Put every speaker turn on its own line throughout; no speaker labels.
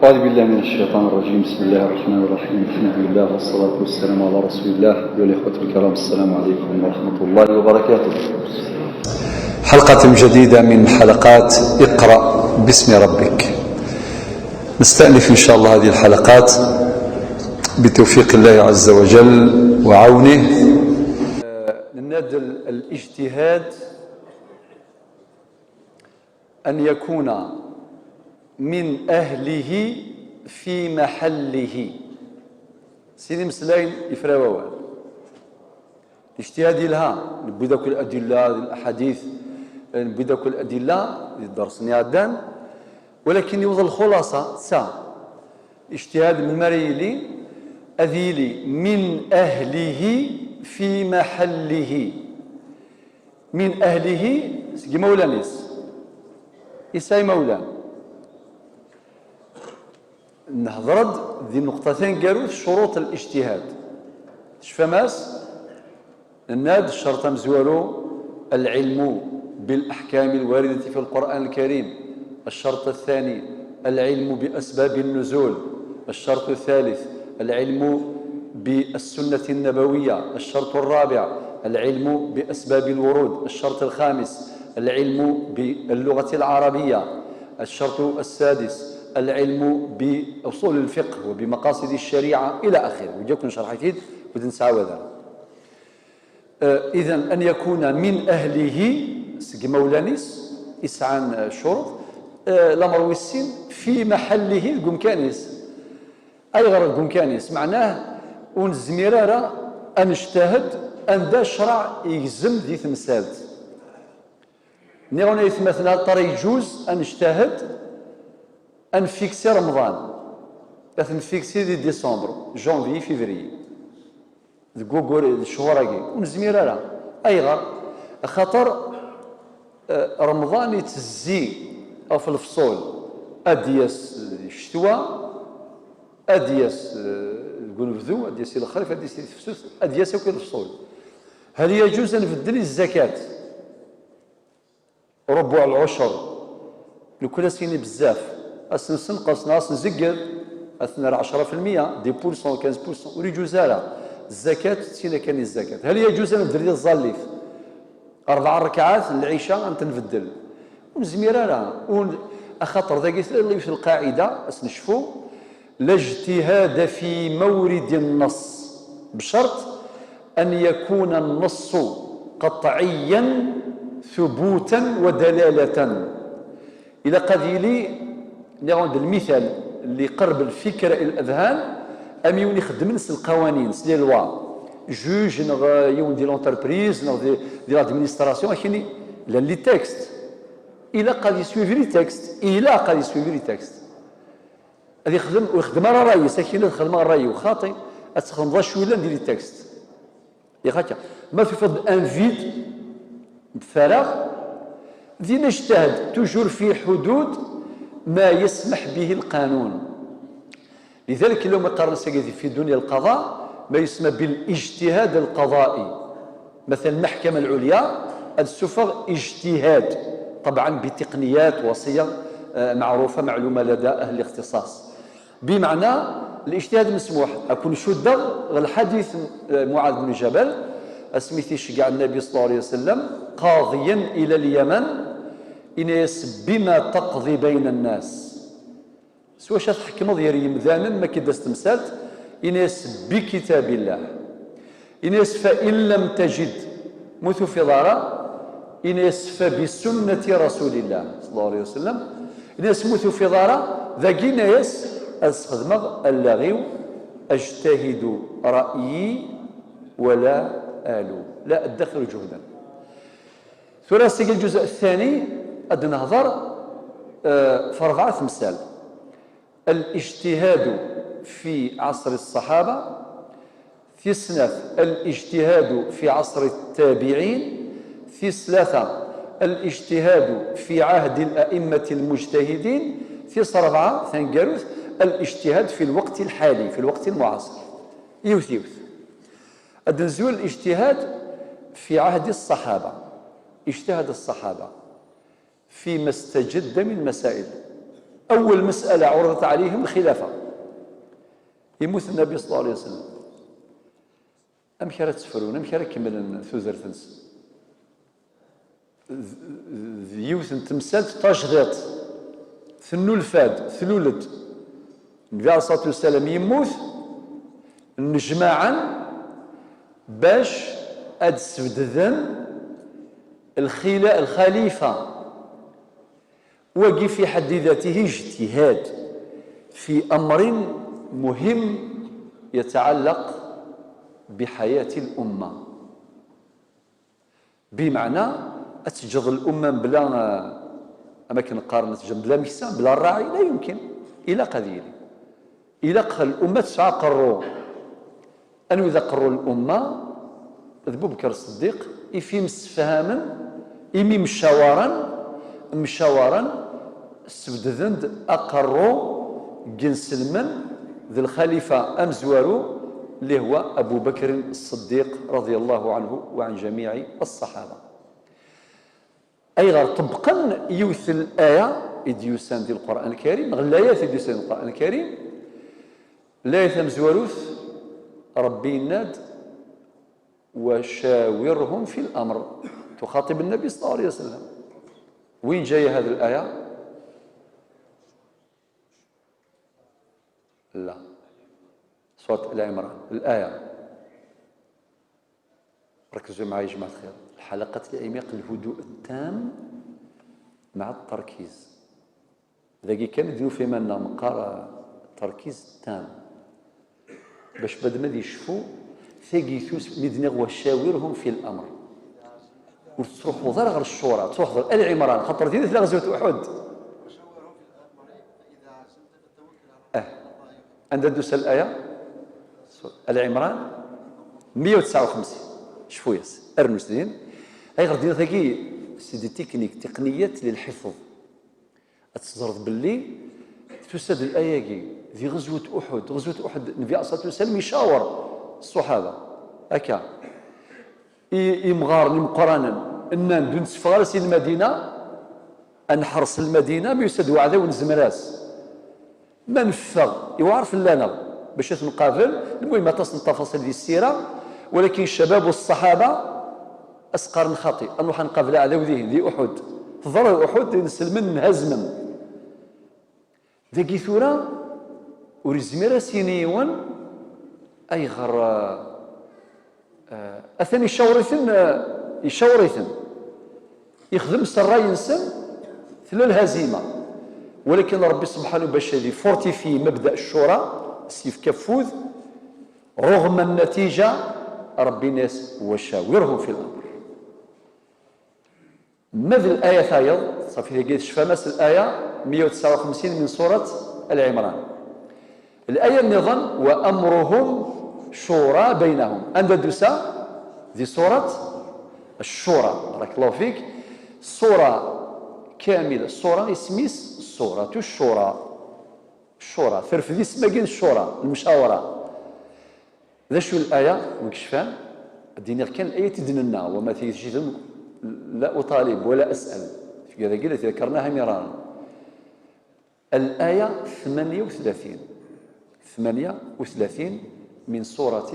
أعوذ بالله من الشيطان الرجيم. بسم الله الرحمن الرحيم. الحمد لله والصلاة والسلام على رسول الله. أيها الإخوة الكرام، السلام عليكم ورحمة الله وبركاته. حلقة جديدة من حلقات اقرأ باسم ربك. نستأنف إن شاء الله هذه الحلقات بتوفيق الله عز وجل وعونه. ننادي الاجتهاد أن يكون من أهله في محله. سيدي مسلاين يفراوان الاجتهاد لها نبدا كل الأدلة، الأحاديث، نبدا كل الأدلة الدرس نيادان، ولكن يوضع الخلاصة سا اجتهاد من مريلي أذيلي من أهله في محله. من أهله سكي مولانيس إساي مولان. نهضرد ذي النقطتين قالوا شروط الاجتهاد. شفماس الناد الشرط مزوالو العلم بالأحكام الواردة في القرآن الكريم، الشرط الثاني العلم بأسباب النزول، الشرط الثالث العلم بالسنة النبوية، الشرط الرابع العلم بأسباب الورود، الشرط الخامس العلم باللغة العربية، الشرط السادس العلم بأصول الفقه وبمقاصد الشريعة إلى آخره. وجاكم شرح أكيد ودنسعى وذا. إذن أن يكون من أهله سك مولانيس إسعان شروط الأمر والسين في محله القمكانيس أي غير القمكانيس معناه ونزميرارا أن اجتهد أن دا شرع يجزم دي تمثالت نيغونا يتمثلها طري يجوز أن اجتهد أن فيكسي رمضان نفيكسي دي ديسمبر janvier février ذكوكور الشهور ونزمير راه ايغر خاطر رمضان يتزي او في الفصول ادياس الشتوى ادياس القنفذو ادياس الخريف ادياس الفسوس ادياس كل الفصول. هل يجوز ان نبدل الزكاة ربع العشر لكل سيني بزاف اسنقص ناس نزقر اثنا 10% 10%، 15% وريجوز الزكاة سينا كان الزكاة. هل يجوز أن ندير الزاليف 4 ركعات العشاء أن تنبدل ونزمير راه خاطر ذاك في القاعدة نشفو لا اجتهاد في مورد النص بشرط أن يكون النص قطعيا ثبوتا ودلالة. إلى قضيلي نعود المثال اللي قرب الفكرة إلى الأذهان، أم يوني يخدم نس القوانين les lois، juge نغ يون دي l'entreprise نغ دي l'administration كاين les textes الى قاد يسويفي les textes، الى قاد يسويفي les textes هذه يخدم ويخدم على رايي ساكن يخدم على رايي وخاطي تخدم شويه ندير les textes يا هكا ما في فضل un vide فراغ دي نجتهد toujours في حدود ما يسمح به القانون. لذلك لو قرن في دنيا القضاء ما يسمى بالاجتهاد القضائي، مثلا المحكمة العليا السفر اجتهاد طبعا بتقنيات وصيغ معروفة معلومة لدى أهل الاختصاص، بمعنى الاجتهاد مسموح. أكون شد الحديث معاذ بن جبل اسميتي شجع النبي صلى الله عليه وسلم قاضيا إلى اليمن إناس بما تقضي بين الناس سوا تحكم ديال يمذانا ما كيداس تمثالت إناس بكتاب الله إناس فإن لم تجد مثل في ضارة إناس فبسنة رسول الله صلى الله عليه وسلم إناس مثل في ضارة ذاك إناس أستخدم اللاغيو أجتهد رأيي ولا آلو لا أدخر جهدا. ثلاثي الجزء الثاني أد نهضر في 4 مثال: الاجتهاد في عصر الصحابة، في سنة الاجتهاد في عصر التابعين، في ثلاثة الاجتهاد في عهد الأئمة المجتهدين، في 4 ثانقاروث الاجتهاد في الوقت الحالي، في الوقت المعاصر. يوث يوث أدنزول الاجتهاد في عهد الصحابة. اجتهد الصحابة فيما استجد من مسائل. أول مسألة عرضت عليهم الخلافة. يموت النبي صلى الله عليه وسلم، أم كرا تفرون، أم كرا كملن ثوزرتنس يوث تمثال تاجديط ثنو الفاد ثلولد. النبي عليه الصلاة والسلام يموت نجمعا باش أدسبدذن الخليفة، وقي في حد ذاته اجتهاد في أمر مهم يتعلق بحياة الأمة. بمعنى أتجد الأمة بلا أماكن قارنة بلا مكسا بلا الراعي، لا يمكن. إلى قدير إلى قل الأمة تسعى قروا أنو إذا قروا الأمة ذبو بكر الصديق إفي مسفهاما إمي مشاورا سبدذند أقروا جنس المن ذي الخليفة أمزوارو اللي هو أبو بكر الصديق رضي الله عنه وعن جميع الصحابة. أي غير طبقا يوث الآية إديوسان ديال القرآن الكريم، غلايات إديوسان ديال القرآن الكريم، لا يثم زواروث ربي ناد وشاورهم في الأمر، تخاطب النبي صلى الله عليه وسلم. وين جاية هذه الآية؟ لا، سورة العمران. الآية ركزوا معي يا جماعة الخير، الحلقة العميق الهدوء التام مع التركيز. ذاكي كان يديروا في مالنا مقارا التركيز التام باش بعد ما يشوفوا ثاقيثوس مدني وشاورهم في الأمر. وتروحوا غير غير الشورى، تروح غير العمران خاطر ديال ثلاث غزوة أحد. عند دوس الآية العمران 159. شوفوا ياس أرنوس دين أي غير دينا ثاقي c'est des techniques، تقنيات للحفظ. أتزرد باللي تسد الآية كي في غزوة أحد. غزوة أحد النبي عليه الصلاة والسلام يشاور الصحابة هكا يمغار مقرانا إن دون سفارس المدينة أنحرس المدينة بيسد وعدا ونزمراس ما نفغ يعرف لنا باش نقابل. المهم تصل التفاصيل ديال السيرة، ولكن الشباب والصحابة أسقر نخاطي أنه حنقابل على وذيه ذي أحد تضرر أحد نسلمن نهزمن ذاكي ثورة ورزميرا سينيون أي غر أثاني يشاوريثن يخدم سراي ينسن ثلا الهزيمة. ولكن ربي سبحانه باش يفورتيفي مبدأ الشورى سيف كفوذ رغم النتيجة ربي ناس وشاورهم في الأمر. ماذا الآية ثايض صافي لقيت شفا الآية 159 من سورة العمران. الآية النظام وأمرهم شورى بينهم. عند دوسا ذي سورة الشورى بارك الله فيك. السورة كاملة، السورة اسميس سورة الشورى. الشورى فرف ذي اسمها الشورى المشاورة. ذا شو الآية وكشفان الدين كان الآية تدننا وما تيجي لا أطالب ولا أسأل في هذا التي ذكرناها مرارا. الآية 38 من سورة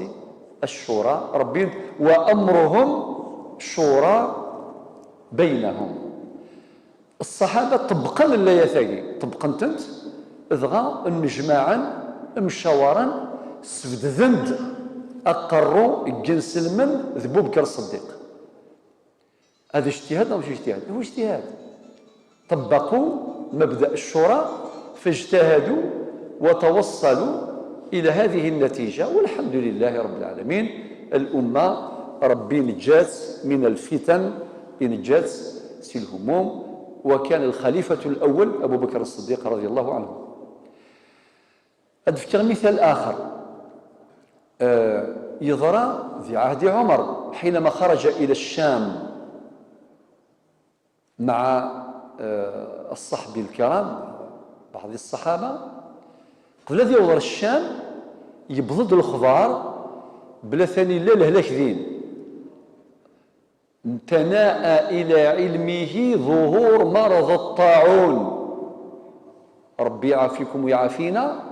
الشورى. ربي وأمرهم شورى بينهم. الصحابة طبقا للآية ثاقي طبقا تنت إذغا النجماعا مشاورا سبدذند أقروا الجنس المن ذبو بكر الصديق. هذا اجتهاد أو مش اجتهاد؟ هو اجتهاد. طبقوا مبدأ الشورى فاجتهدوا وتوصلوا إلى هذه النتيجة، والحمد لله رب العالمين. الأمة ربي نجات من الفتن، نجات سي الهموم، وكان الخليفة الأول أبو بكر الصديق رضي الله عنه. أذكر مثال آخر يضرى في عهد عمر حينما خرج إلى الشام مع الصحب الكرام بعض الصحابة. قبل ذي يوضر الشام يبضد الخضار بلا ثاني لا لهلاك ذين. تناءى إلى علمه ظهور مرض الطاعون. ربي يعافيكم ويعافينا،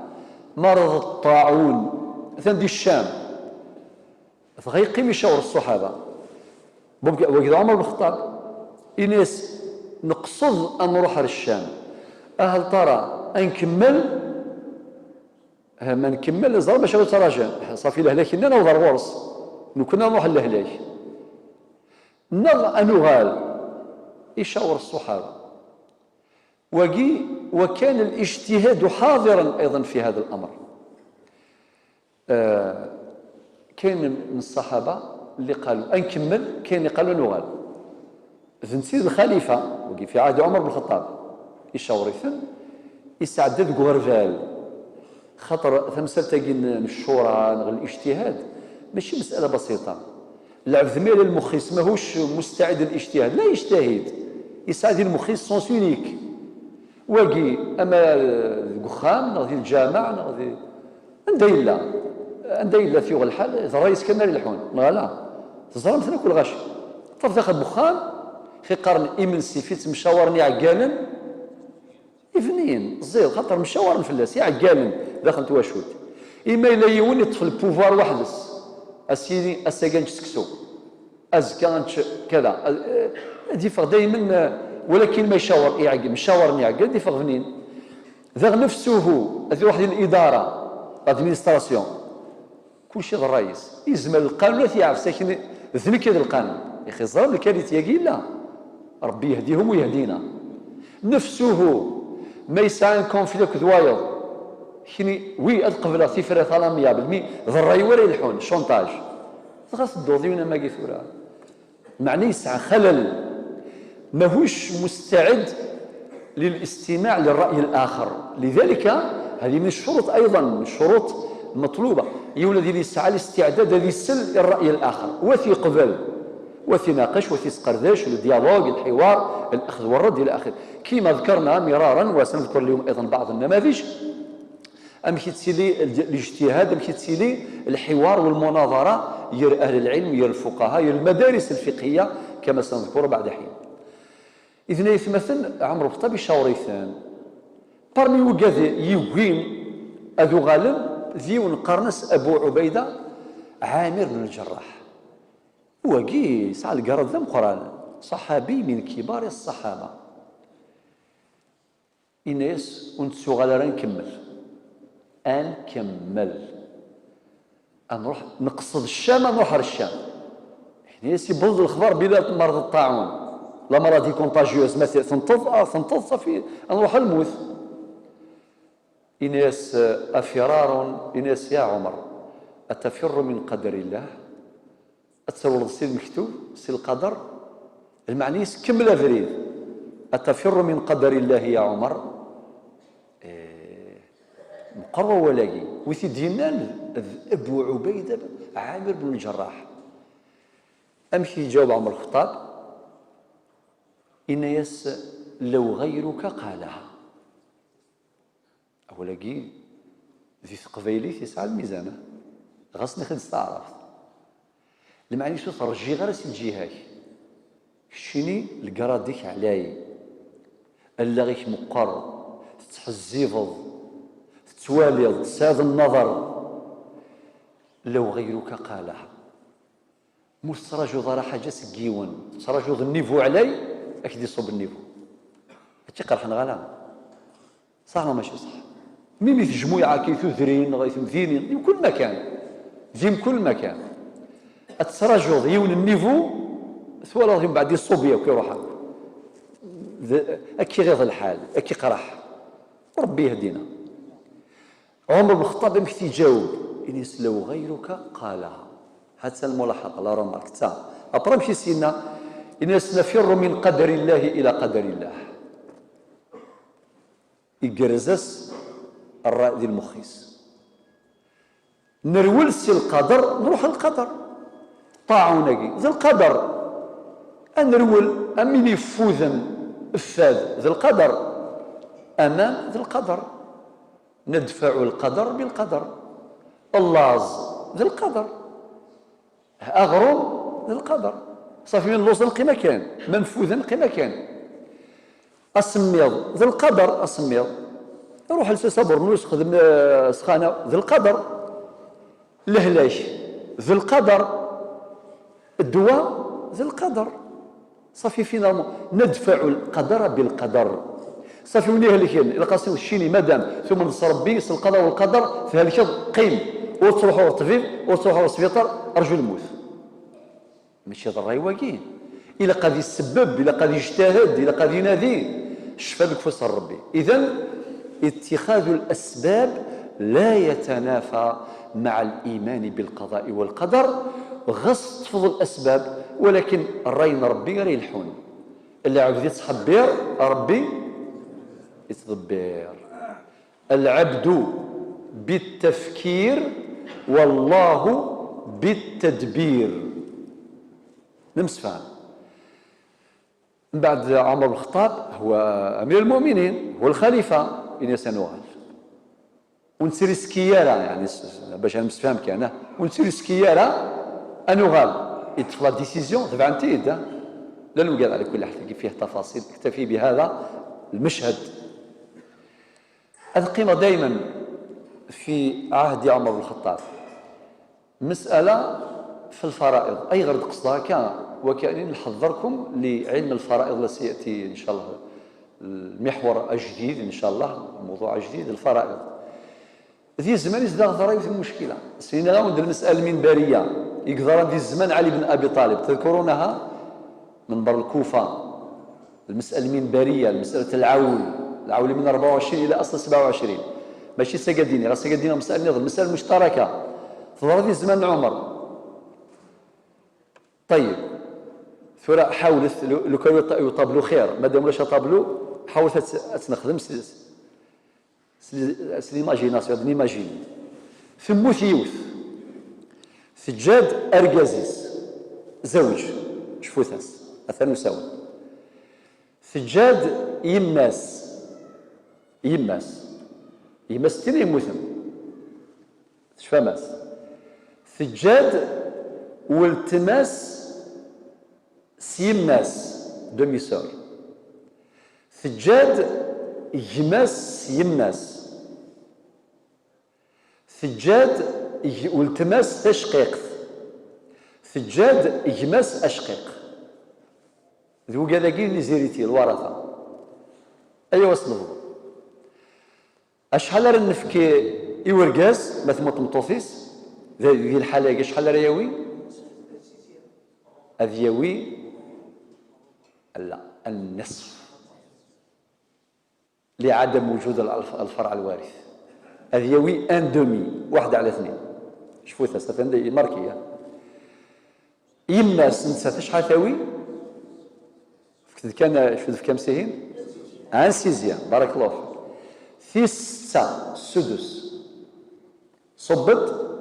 مرض الطاعون مثلا دي الشام، غيقيم يشاور الصحابة. وكذا عمر بن الخطاب إناس نقصد أن نروح للشام، أهل ترى أنكمل ما نكمل زرا باش تراجع صافي الهلاك لنا نوضر غورس نكون نروح للهلاك نغ أنغال يشاور الصحابة. وكان الاجتهاد حاضرا أيضا في هذا الأمر. كاين من الصحابة اللي قالوا أنكمل، كاين اللي قالوا نغال. ذنسيد الخليفة وكي في عهد عمر بن الخطاب يشاور يثن يسعدد غرفال، خاطر تمثال تاكي الشورى الاجتهاد ماشي مسألة بسيطة. العبد ميل المخيس ماهوش مستعد للاجتهاد، لا يجتهد، يسعد المخيس sens unique. واقي اما القخام نغدي الجامع نغدي عند الا في الحال الرئيس كان يلحون لا تزرى مثلا كل غاشي طرف داخل بخام في قرن امنسي في مشاورني عقالن افنين زيد خاطر مشاور الفلاس يعقالن داخل تواشوت. اما الا يون يطفل ال pouvoir وحدس اسيدي اساكان سكسو ازكان كذا ديفغ دائما، ولكن ما يشاور يعقل مشاور يعقل ديفغ فنين ذا نفسه هذه واحد الادارة administration كلشي الرئيس يزمل القانون يعرف ساكن ذنك هذا القانون يا اخي الظلام الكارثة لا ربي يهديهم ويهدينا. نفسه ما يسعى conflit كذوايض كيني oui قبل تيفرا à l'amiable mais ذا ولا يلحون chantage غاس الدوزيونا ما كيثورا معنى يسعى خلل ماهوش مستعد للاستماع للرأي الآخر. لذلك هذه من الشروط أيضا، من الشروط المطلوبة يولد اللي يسعى الاستعداد هذه يسل الرأي الآخر وثي قبل وثي ناقش وثي سقرداش ال dialogue الحوار الأخذ والرد إلى آخره، كما ذكرنا مرارا وسنذكر اليوم أيضا بعض النماذج. أم تسيلي الاجتهاد، أم تسيلي الحوار والمناظرة ير أهل العلم ير الفقهاء ير المدارس الفقهية كما سنذكر بعد حين. إذن يتمثل عمرو بن الخطاب يشاوريثان parmi وكاد يوين أذو غالب ذي قرنس أبو عبيدة عامر بن الجراح وكي سعى القرد ذا قران صحابي من كبار الصحابة. إناس ونتسوغ راه نكمل نكمل نروح نقصد الشام نروح للشام. إناس يبلغ الخبر بلا مرض الطاعون la maladie contagieuse مثلا تنتظ تنتظ صافي نروح الموت. إناس أفرار إناس يا عمر أتفر من قدر الله أتسول سي المكتوب سي القدر المعني كمل أفريد أتفر من قدر الله يا عمر. إيه مقرر ولاقي وثي دينان أبو عبيدة عامر بن الجراح. أمشي يجاوب عمر الخطاب إن يس لو غيرك قالها. أولاقي ذي ثقبيلي تسعى الميزانة غاصني خد استعرفت المعني شو ترجي غير سي شيني الكراديك علاي الا غيك مقر تحزيفض تتواليض تساد النظر لو غيرك قالها. مش تراجو ضرا حاجة سكيون تراجو ال niveau علي اكيد يصوب ال niveau هادشي قرح غلا صح ولا ماشي صح؟ ميمي في جموعه كي تذرين غي تمثيلين في كل مكان في كل مكان اتراجو يون ال niveau ثوالا من بعد يصوب ياك يروح اكي غيظ الحال اكي قرح ربي يهدينا. عمر بن الخطاب مش تيجاوب إنس لو غيرك قالها. هذا الملاحظة la remarque تا après مشي سينا إنس نفر من قدر الله إلى قدر الله يقرزس الرأي ديال المخيس نرول سي القدر نروح للقدر طاعونكي ذي القدر نرول أمين يفوذن افاد ذي القدر أمام ذي القدر ندفع القدر بالقدر اللاز ذي القدر أغرم ذي القدر صافي من لوز القيمة كان منفوذ القيمة كان أسميض ذي القدر أسميض روح لسا برنوس خدم سخانه، ذي القدر. الهلاك ذي القدر، الدواء ذي القدر. صافي finalement ندفع القدر بالقدر. صافي ولي هلكين الى قاسي الشيني مادام ثم نص ربي القضاء والقدر فهلك قيم وتروحوا للطبيب وتروحوا للسبيطار، ارجو الموت ماشي هذا الراي واكين. الى قاد يسبب، الى قاد يجتهد، الى قاد ينادي، الشفاء بكفوس ربي. اذا اتخاذ الاسباب لا يتنافى مع الايمان بالقضاء والقدر. غص تفضل الاسباب ولكن الراي ربي غير يلحون اللي عبد يتحبير ربي يتدبير. العبد بالتفكير والله بالتدبير. نمسفهم. من بعد عمر بن الخطاب هو امير المؤمنين، هو الخليفه، إن سنوغال ونسيري سكيارة، يعني باش نمسفهم كان ونسيري سكيارة انوغال يدخل la décision تبع انت لا نوقع. على كل حال فيه تفاصيل، اكتفي بهذا المشهد. هذه القيمة دائما في عهد عمر بن الخطاب مسألة في الفرائض أي غرض قصدها كان، وكأني نحذركم لعلم الفرائض الذي سيأتي إن شاء الله، المحور الجديد إن شاء الله، الموضوع الجديد الفرائض. ذي الزمان يزداد في المشكلة سينا عند المسألة المنبرية يقدر ذي الزمان علي بن أبي طالب، تذكرونها منبر الكوفة، المسألة المنبرية، المسألة العول، العول من 24 إلى أصل 27، ماشي سقديني راه سقديني مسألة نظام، مسألة مشتركة تظهر ذي الزمان عمر. طيب ثورة حاولت لو كانوا يطابلو خير، مادام ولاش طابلو حاولت تنخدم c'est l'imagination n'imagine. ثموت يوث سجاد اركازيس زوج شفوثاس اثنو نساوي سجاد يماس يماس يماس تيني يموتن شفاماس سجاد والتماس سيماس demi-sœur سجاد يماس يماس سجاد والتماس تشقيق سجاد يماس اشقيق ذو كذاكي les héritiers الورثة. ايوا وصلوا اشحال راه نفكي ايوركاز ما تموت مطوفيس ذي الحالة شحال راه ياوي اذياوي لا النصف لعدم وجود الفرع الوارث، اذياوي un demi، 1/2. شوفوا ثلاثة marquez. يما سنتها شحال تاوي كان شو كم سهين un sixième. بارك الله فيك. في ستة السدس صبت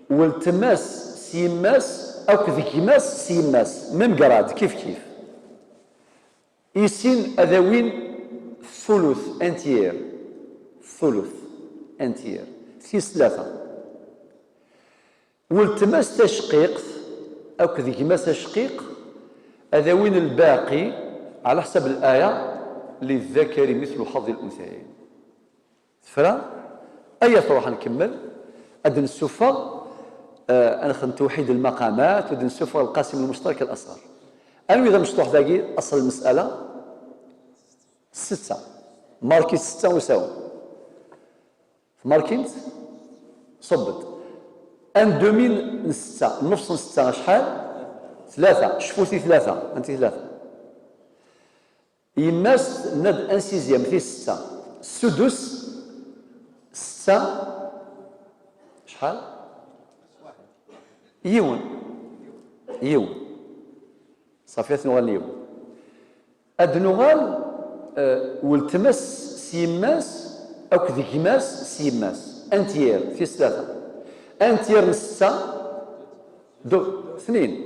والتماس سيماس او كذكيماس سيماس même grade كيف كيف يسين اذاوين ثلث un tiers، ثلث un tiers في ثلاثة. والتماس تشقيق او كذكيماس تشقيق اذاوين الباقي على حسب الآية للذكر مثل حظ الأنثيين. فرا أي تروح نكمل أدن السفر أنا خدمت توحيد المقامات ودن السفر القاسم المشترك الأصغر. أنا إذا مشطوح ذاكي أصل المسألة 6 marquez 6 وساوي ماركينت صبت un demi 6 نص 6 شحال 3 شفوتي 3 أنت 3 يماس ند un sixième في 6 السدس 6 شحال يون يون صافي نوغال يون اد نوغال والتمس سيماس او كذكماس سيماس un tiers في 3 un tiers من 6 deux 2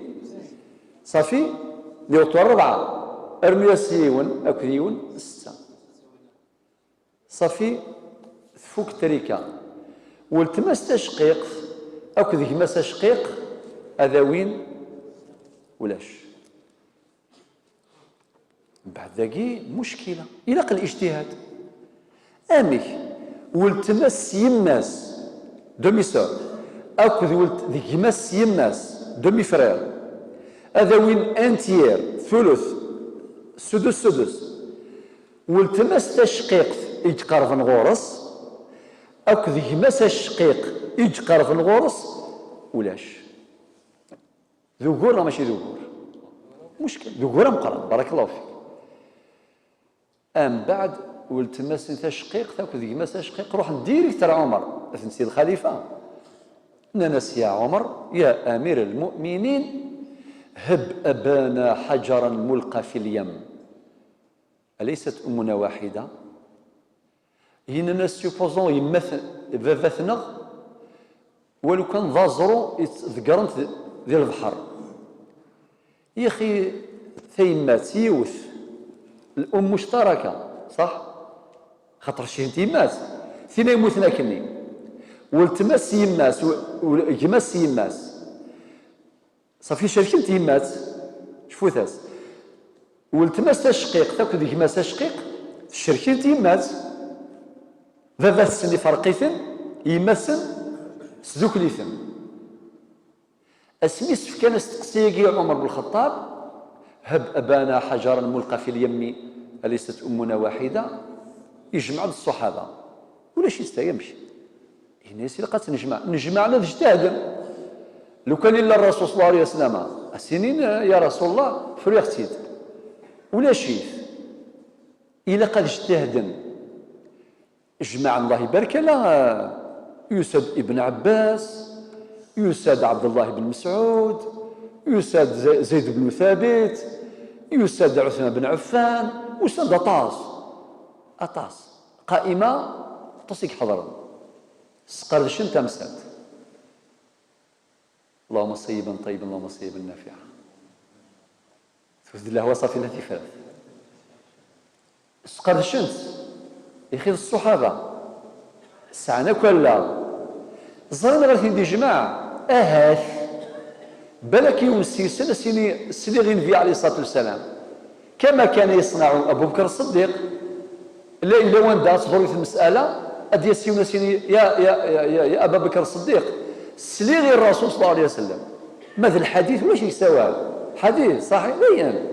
صافي نيوتو 4 ارميا سيون اكو يون 6 صافي تفوك تريكا والتمس تشقيق اكو ذيك تشقيق هذا وين ولاش بعد ذاكي مشكلة الى الاجتهاد. امك ولتمس يماس demi-sœur اكد ولت ذيك يماس demi-frère هذا وين un tiers، ثلث، سدس سدس. ولتمس تشقيق يتقرب غورس اكد يماس الشقيق يتقرب غورس ولاش. ذكور ماشي ذكور، مشكل ذكور مقرن. بارك الله فيك. ام بعد ولتمس تشقيق تاكل يماس شقيق، روح direct عمر سيد الخليفه، ناس يا عمر يا امير المؤمنين، هب ابانا حجرا ملقى في اليم، اليست امنا واحده؟ هنا supposons يمث باباتنا ولو كان ضازرو ذكرنت ديال البحر. يا اخي ثيمات يوث، الام مشتركه، صح؟ خاطر شي تيمات ثينا يموتنا كني والتمس يماس وجماس يماس، صافي شاركين تيمات شفوتاس. والتمس تشقيق تاكل ديك ماس شقيق، شركين تيمات. بابا السن فرقيثن يمسن سدوكليثن. اسمي كان استقسيقي عمر بن الخطاب: هب ابانا حجرا ملقى في اليم، اليست امنا واحده؟ يجمع الصحابه ولا شي يمشي هنا يسير قات نجمع نجمع نجتهد. لو كان الا الرسول صلى الله عليه وسلم السنين يا رسول الله فريختيد ولا شيء إلا قد اجتهدن. اجمع الله يبارك لا يسد ابن عباس، يسد عبد الله بن مسعود، يسد زيد بن ثابت، يسد عثمان بن عفان، وسد أطاس أطاس قائمة تصيك حضرا سقردشن تمسات. اللهم صيبا طيبا، اللهم صيبا نافعا. تفوز الله هو صافي لا تفرد سقردشنت يخي الصحابة سعنا كلا زرنا غير دي جماعة أهاث بالك يوم السيسن سيني سلي النبي عليه الصلاة والسلام كما كان يصنع أبو بكر الصديق. لا إلا وين دار في المسألة أدي سيونا سيني يا يا يا يا, يا أبا بكر الصديق سليغي الرسول صلى الله عليه وسلم ماذا الحديث ولا شيء سوال حديث صحيح بين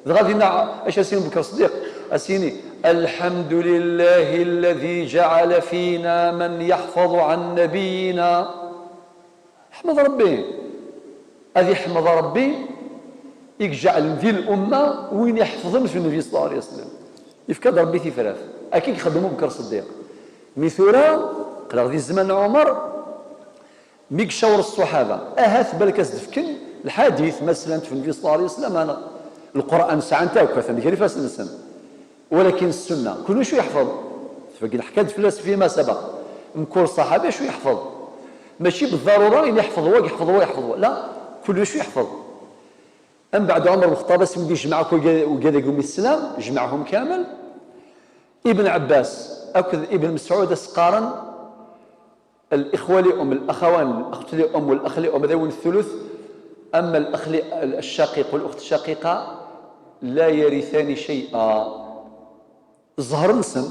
غادي اش سيدنا بكر الصديق اسيني الحمد لله الذي جعل فينا من يحفظ عن نبينا. احمد ربي، هذه احمد ربي يجعل ذي الامة وين يحفظ في النبي صلى الله عليه وسلم. يفكر ربي تفراث اكيد خدموا بكر الصديق ميثورا قال غادي الزمان عمر ميك شاور الصحابة اهات بالك دفكن الحديث مثلا في النبي صلى الله عليه وسلم. انا القران ساعة نتاعك مثلا كيف نسن، ولكن السنة كل شو يحفظ فقد حكات فلاس فيما سبق مكور الصحابة شو يحفظ ماشي بالضرورة اللي يحفظ هو يحفظ هو يحفظ هو، لا كل شو يحفظ. من بعد عمر بن الخطاب سمي جمعك وقال يقوم السلام جمعهم كامل. ابن عباس أكد ابن مسعود اسقارا الاخوة لام الاخوان الاخت لام والاخ لام هذا الثلث. اما الاخ الشقيق والاخت الشقيقة لا يرثان شيئا. الزهر نسن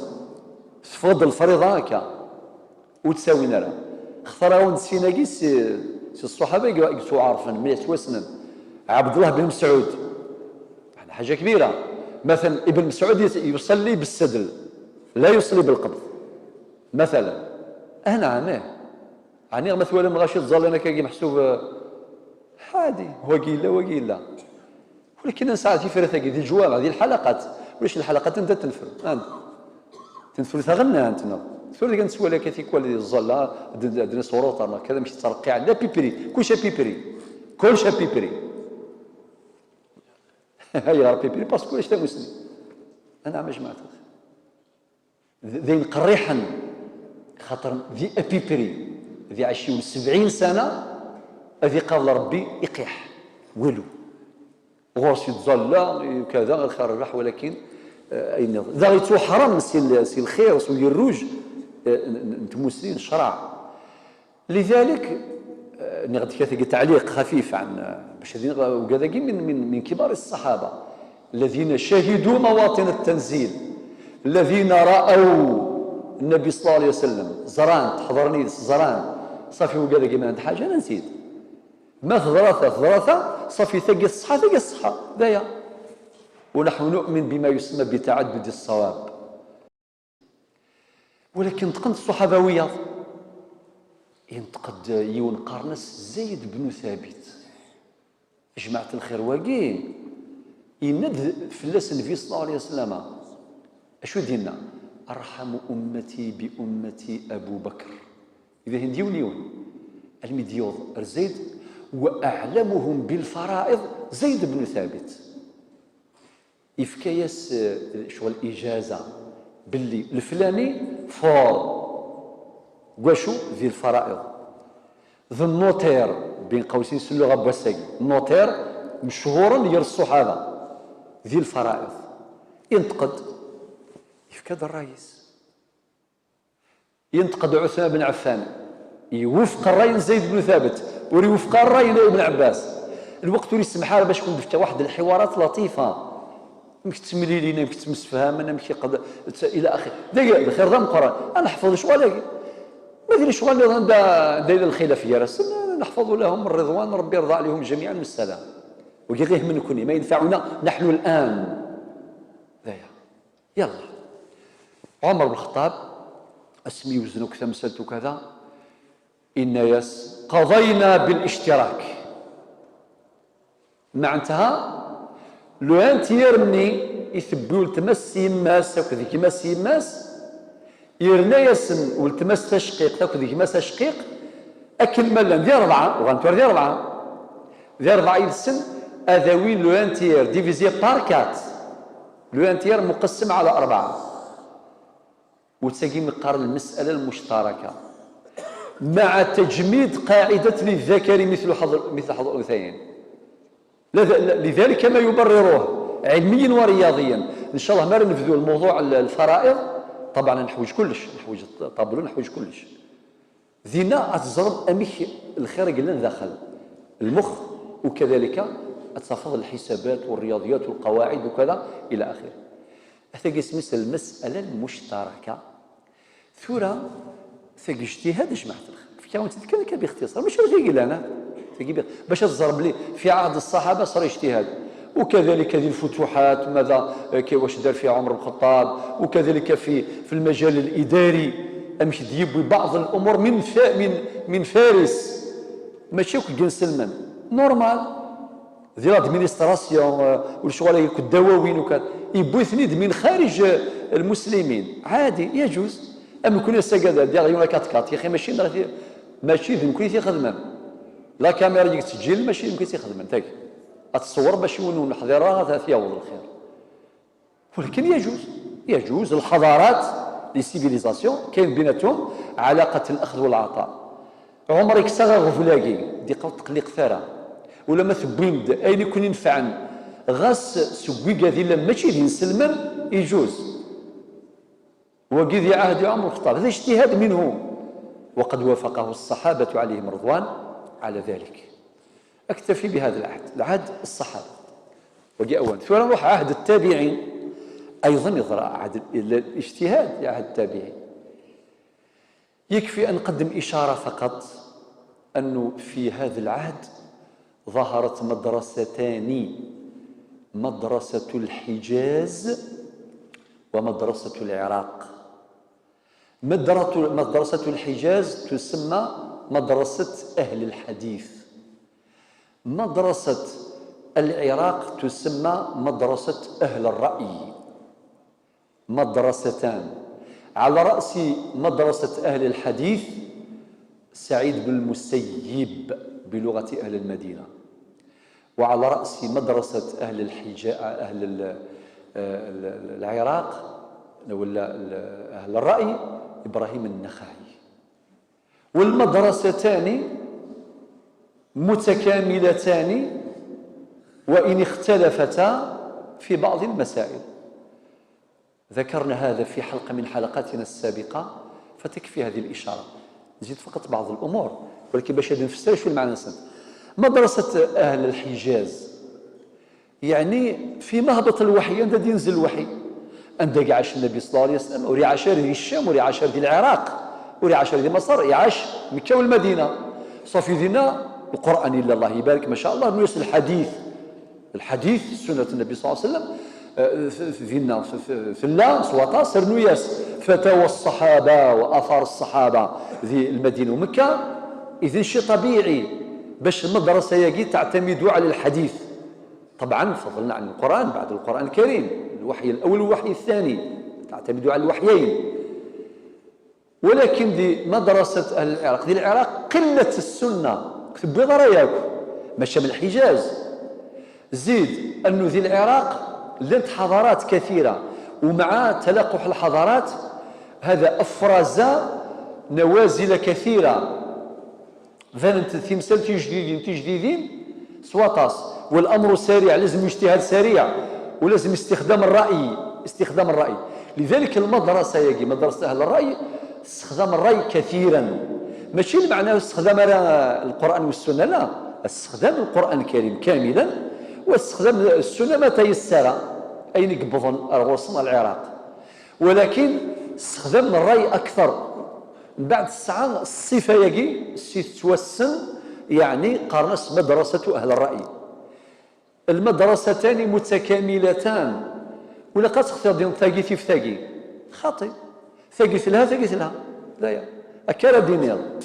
تفضل الفريضة هكا وتساوي نرى اختاروا سيناكي سي الصحابة يقسوا عارفين مليح تواسنن. عبد الله بن مسعود حاجة كبيرة مثلا ابن مسعود يصلي بالسدل لا يصلي بالقبض مثلا. انا عماه يعني مثلا مغاشي تظل انا كي محسوب عادي هو قيل لا وقيل لا، ولكن ساعات في فرثه دي الجوامع دي الحلقات ولاش الحلقات انت تنفر انت تنفر تغنى انت تفر كنسوى لك تيكوال ديال الزلا دنا صوروط كذا ماشي ترقي لا بيبري كلشي بيبري كلشي بيبري هاي غير بيبري parce que كلشي مسلم. انا ما جمعت ذين قريحا خاطر ذي à peu près ذي عشيون 70 سنة هذه قال ربي يقيح والو غورس يتظلى كذا غير خير الرح، ولكن اين ذا غيتو حرام سي الخير سي الروج نتمسلين الشرع. لذلك نغد كثير تعليق خفيف عن باش وكذا من من من كبار الصحابة الذين شهدوا مواطن التنزيل، الذين راوا النبي صلى الله عليه وسلم زران تحضرني زران صافي وقال لك ما عند حاجة انا نسيت ما تضراثه تضراثه صافي ثقي الصحة ثقي الصحة ذايا. ونحن نؤمن بما يسمى بتعدد الصواب. ولكن تقنت الصحابويه ينتقد يون قرنس زيد بن ثابت جماعة الخير واقي يند فلاس النبي صلى الله عليه وسلم اشو دينا؟ ارحم امتي بامتي ابو بكر. اذا هندي وليون المديوض زيد واعلمهم بالفرائض زيد بن ثابت. يفكياس شغل اجازه باللي الفلاني fort واشو ذي الفرائض ذا ال notaire بين قوسين سلو بواساكي ال notaire مشهورا ير الصحابة ذي الفرائض. ينتقد يفكاد الرئيس، ينتقد عثمان بن عفان يوفق الراي زيد بن ثابت ويوفق الراي ابن عباس. الوقت اللي يسمح باش يكون بفتا واحد الحوارات لطيفة مش تمليلينا مش تمسفهمنا مش يقدر الى اخره. دقيقة الخير ذا القران انا نحفظ شغل ما ادري شغل عند داير الخلافية راسل نحفظ لهم الرضوان ربي يرضى عليهم جميعا والسلام. وكي من كوني ما ينفعنا نحن الان. ذايا يلا عمر بن الخطاب اسمي وزنك ثمسلت كذا إن يس قضينا بالاشتراك معناتها le un tiers مني يثبوا التمس يماس تاكد كيما يماس يرنا يسن والتمس تشقيق تاكد كيما تشقيق اكل مالا ديال اربعة وغنتور ديال اربعة ديال اربعة يلسن اذاوين le un tiers divisé par quatre le un tiers مقسم على اربعة. وتساقي مقار المسالة المشتركة مع تجميد قاعدة للذكر مثل حظ الانثيين. لذلك ما يبرروه علميا ورياضيا. ان شاء الله ما ننفذوا الموضوع الفرائض طبعا نحوج كلش، نحوج طابلو نحوج كلش ذينا اتزرب اميك الخير قلنا داخل المخ، وكذلك اتفضل الحسابات والرياضيات والقواعد وكذا الى اخره. هذا اسمه المسالة المشتركة. ثورة ثق اجتهاد جماعة الخير في كون تتكلم باختصار مش ثقيل انا باش تزرب لي في عهد الصحابة صار اجتهاد، وكذلك هذه الفتوحات ماذا واش دار فيها عمر بن الخطاب، وكذلك في المجال الاداري امشي ديبوي بعض الامور من فارس ماشي كل سلمان normal ديال l'administration والشغل الدواوين وكذا يبوثني من خارج المسلمين عادي يجوز. ام كون سكادا ديال يوم كات يا اخي ماشي ذنكوني تيخدم la caméra اللي تسجل ماشي يمكن تيخدم تاك تصور باش يونوا نحضرها يعوض الخير. ولكن يجوز الحضارات les civilisations كاين بيناتهم علاقة الاخذ والعطاء. عمرك ساغ غفلاكي دي تقليق ثرى ولا ما ثبين اين يكون ينفعن غاس سوي قاذي لا ماشي دين سلمان يجوز. وقذي عهد عمر الخطاب هذا اجتهاد منه وقد وافقه الصحابة عليهم رضوان على ذلك. اكتفي بهذا العهد، العهد الصحابة وجاء أول. ثم نروح عهد التابعين أيضا يظهر عهد الاجتهاد عهد التابعين. يكفي أن نقدم إشارة فقط أنه في هذا العهد ظهرت مدرستان، مدرسة الحجاز ومدرسة العراق. مدرسة الحجاز تسمى مدرسة أهل الحديث، مدرسة العراق تسمى مدرسة أهل الرأي. مدرستان على رأس مدرسة أهل الحديث سعيد بن المسيب بلغة أهل المدينة، وعلى رأس مدرسة أهل الحجاز أهل العراق ولا أهل الرأي إبراهيم النخعي. والمدرستان متكاملتان وإن اختلفتا في بعض المسائل. ذكرنا هذا في حلقة من حلقاتنا السابقة فتكفي هذه الإشارة. نزيد فقط بعض الأمور ولكن باش نفسر شو المعنى. مدرسة أهل الحجاز يعني في مهبط الوحي، عند ينزل الوحي عندك عاش النبي صلى الله عليه وسلم، وري عاشر دي الشام، وري عاشر دي العراق، وري عاشر دي مصر، يعاش مكة والمدينة. صافي دينا القرآن إلا الله يبارك ما شاء الله، نويس الحديث، الحديث سنة النبي صلى الله عليه وسلم فينا في الله سواطا سرنوياس فتاوى الصحابة وآثار الصحابة ذي المدينة ومكة. إذن شيء طبيعي باش المدرسة يجي تعتمد على الحديث. طبعا فضلنا عن القرآن بعد القرآن الكريم، الوحي الأول والوحي الثاني، تعتمد على الوحيين. ولكن دي مدرسة أهل العراق، دي العراق قلة السنة كتب راياك ماشي من الحجاز. زيد أنه ذي العراق لنت حضارات كثيرة، ومع تلقح الحضارات هذا أفرز نوازل كثيرة. فانت تمثال تجديدين تجديدين سواطاس، والأمر سريع، لازم اجتهاد سريع ولازم استخدام الرأي، استخدام الرأي. لذلك المدرسة يجي مدرسة أهل الرأي استخدام الرأي كثيرا. ماشي المعنى استخدام القرآن والسنة، لا، استخدام القرآن الكريم كاملا واستخدام السنة ما تيسر أين يقبضن الغوصن العراق، ولكن استخدام الرأي أكثر. من بعد الساعة الصفة يجي توسن، يعني قرنس مدرسة أهل الرأي. المدرستان متكاملتان، ولا قد تختار دين ثاقي في ثاقي خاطئ، ثاقي لها ثاقي لها لا يا أكرا دينيال